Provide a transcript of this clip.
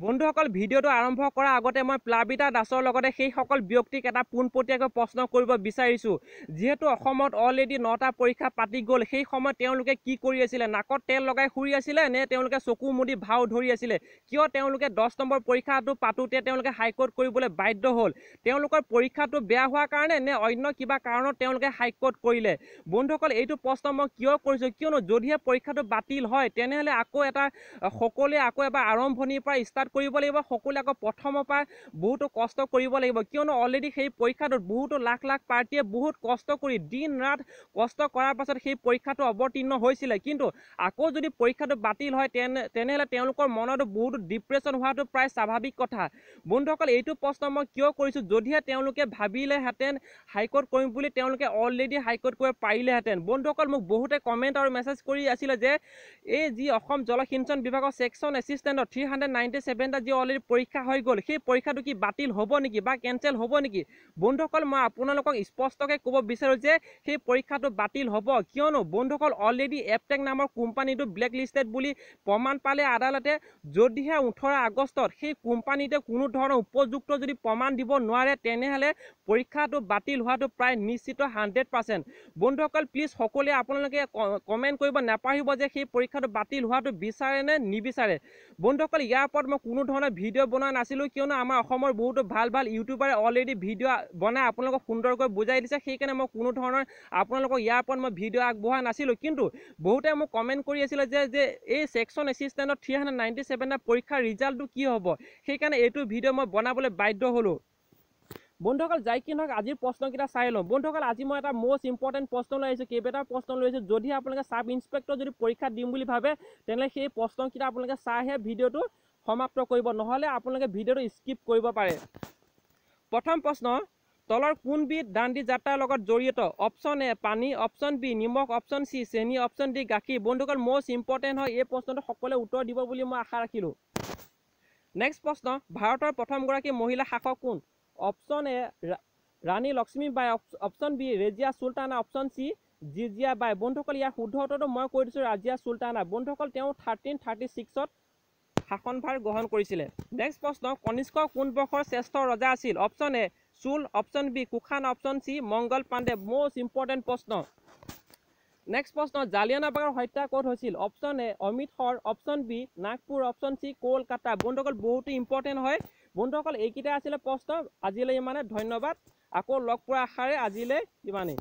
বন্ধুসকল, ভিডিঅ'টো আৰম্ভ কৰাৰ আগতে মই প্লাবিতা দাসৰ লগতে সেইসকল ব্যক্তিক এটা পোনপটীয়াকৈ প্ৰশ্ন কৰিব বিচাৰিছোঁ। যিহেতু অসমত অলৰেডি 9টা পৰীক্ষা পাতি গ'ল, সেই সময়ত তেওঁলোকে কি কৰি আছিলে? নাকত তেল লগাই শুই আছিলে নে তেওঁলোকে চকু মুদি ভাও ধৰি আছিলে? কিয় তেওঁলোকে 10 নম্বৰ পৰীক্ষাটো পাতোঁতে তেওঁলোকে হাইকোৰ্ট কৰিবলৈ বাধ্য হ'ল? তেওঁলোকৰ পৰীক্ষাটো বেয়া হোৱাৰ কাৰণে নে অন্য কিবা কাৰণত তেওঁলোকে হাইকোৰ্ট কৰিলে? বন্ধুসকল, এইটো প্ৰশ্ন মই কিয় কৰিছোঁ? কিয়নো যদিহে পৰীক্ষাটো বাতিল হয়, তেনেহ'লে আকৌ এটা সকলোৱে আকৌ এবাৰ আৰম্ভণিৰ পৰা ষ্টাৰ্ট কৰিব লাগিব, সকলোৱে আকৌ প্ৰথমৰ পৰা বহুতো কষ্ট কৰিব লাগিব। কিয়নো অলৰেডি সেই পৰীক্ষাটোত বহুতো লাখ লাখ প্ৰাৰ্থীয়ে বহুত কষ্ট কৰি দিন ৰাত কষ্ট কৰাৰ পাছত সেই পৰীক্ষাটো অৱতীৰ্ণ হৈছিলে। কিন্তু আকৌ যদি পৰীক্ষাটো বাতিল হয়, তেনেহ'লে তেওঁলোকৰ মনতো বহুতো ডিপ্ৰেশ্যন হোৱাটো প্ৰায় স্বাভাৱিক কথা। বন্ধুসকল, এইটো প্ৰশ্ন মই কিয় কৰিছোঁ? যদিহে তেওঁলোকে ভাবিলেহেঁতেন হাইকোৰ্ট কৰিম বুলি, তেওঁলোকে অলৰেডি হাইকোৰ্ট কৰিব পাৰিলেহেঁতেন। বন্ধুসকল, মোক বহুতে কমেণ্ট আৰু মেছেজ কৰি আছিলে যে এই যি অসম জলসিঞ্চন বিভাগৰ ছেকশ্যন এছিষ্টেণ্টৰ 397টা যি অলৰেডি পৰীক্ষা হৈ গ'ল, সেই পৰীক্ষাটো কি বাতিল হ'ব নেকি বা কেঞ্চেল হ'ব নেকি? বন্ধুসকল, মই আপোনালোকক স্পষ্টকৈ ক'ব বিচাৰোঁ যে সেই পৰীক্ষাটো বাতিল হ'ব। কিয়নো বন্ধুসকল, অলৰেডি এপটেক নামৰ কোম্পানীটো ব্লেক লিষ্টেড বুলি প্ৰমাণ পালে আদালতে। যদিহে 18 আগষ্টত সেই কোম্পানীটোৱে কোনো ধৰণৰ উপযুক্ত যদি প্ৰমাণ দিব নোৱাৰে, তেনেহ'লে পৰীক্ষাটো বাতিল হোৱাটো প্ৰায় নিশ্চিত 100%। বন্ধুসকল, প্লিজ সকলোৱে আপোনালোকে কমেণ্ট কৰিব নাপাহৰিব যে সেই পৰীক্ষাটো বাতিল হোৱাটো বিচাৰে নে নিবিচাৰে। বন্ধুসকল, ইয়াৰ ওপৰত মই কোনো ধৰণৰ ভিডিঅ' বনোৱা নাছিলোঁ, কিয়নো আমাৰ অসমৰ বহুতো ভাল ভাল ইউটিউবাৰে অলৰেডি ভিডিঅ' বনাই আপোনালোকক সুন্দৰকৈ বুজাই দিছে। সেইকাৰণে মই কোনো ধৰণৰ আপোনালোকক ইয়াৰ ওপৰত মই ভিডিঅ' আগবঢ়োৱা নাছিলোঁ। কিন্তু বহুতে মোক কমেণ্ট কৰি আছিলে যে এই ছেকশ্যন এছিষ্টেণ্টৰ 397টা পৰীক্ষাৰ ৰিজাল্টটো কি হ'ব, সেইকাৰণে এইটো ভিডিঅ' মই বনাবলৈ বাধ্য হ'লোঁ। বন্ধুসকল, যাই কি নহওক, আজিৰ প্ৰশ্নকেইটা চাই লওঁ। বন্ধুসকল, আজি মই এটা মষ্ট ইম্পৰ্টেণ্ট প্ৰশ্ন লৈ আহিছোঁ, কেইবাটাও প্ৰশ্ন লৈ আহিছোঁ। যদি আপোনালোকে চাব ইনস্পেক্টৰ যদি পৰীক্ষা দিম বুলি ভাবে, তেনেহ'লে সেই প্ৰশ্নকেইটা আপোনালোকে চাইহে ভিডিঅ'টো সমাপ্ত কৰিব, নহ'লে আপোনালোকে ভিডিঅ'টো স্কিপ কৰিব পাৰে। প্ৰথম প্ৰশ্ন, তলৰ কোনবিধ দাণ্ডি যাত্ৰাৰ লগত জড়িত? অপশ্যন এ পানী, অপশ্যন বি নিমখ, অপশ্যন চি চেনি, অপশ্যন ডি গাখীৰ। বন্ধুসকল, মষ্ট ইম্পৰ্টেণ্ট হয় এই প্ৰশ্নটো, সকলোৱে উত্তৰ দিব বুলি মই আশা ৰাখিলোঁ। নেক্সট প্ৰশ্ন, ভাৰতৰ প্ৰথমগৰাকী মহিলা শাসক কোন? Option A Rani Lakshmibai, option B Razia Sultana, option C Jijia Bai. বন্ধুসকল, ইয়াৰ শুদ্ধ উত্তৰটো মই কৈ দিছোঁ, ৰাজিয়া চুলতানা। বন্ধুসকল, তেওঁ 1336ত শাসনভাৰ গ্ৰহণ কৰিছিলে। নেক্সট প্ৰশ্ন, কনিষ্ক কোন বংশৰ শ্ৰেষ্ঠ ৰজা আছিল? Option A Chola, option B Kushan, option C Mangal Pandey. Most important প্ৰশ্ন। নেক্সট প্ৰশ্ন, জালিয়ানাবাগৰ হত্যা ক'ত হৈছিল? Option A Amritsar, option B Nagpur, option C Kolkata. বন্ধুসকল, বহুতো ইম্পৰ্টেণ্ট হয়। বন্ধুসকল, এইকেইটা আছিলে প্ৰশ্ন। আজিলৈ ইমানে, ধন্যবাদ। আকৌ লগ পোৱাৰ আশাৰে আজিলৈ ইমানেই।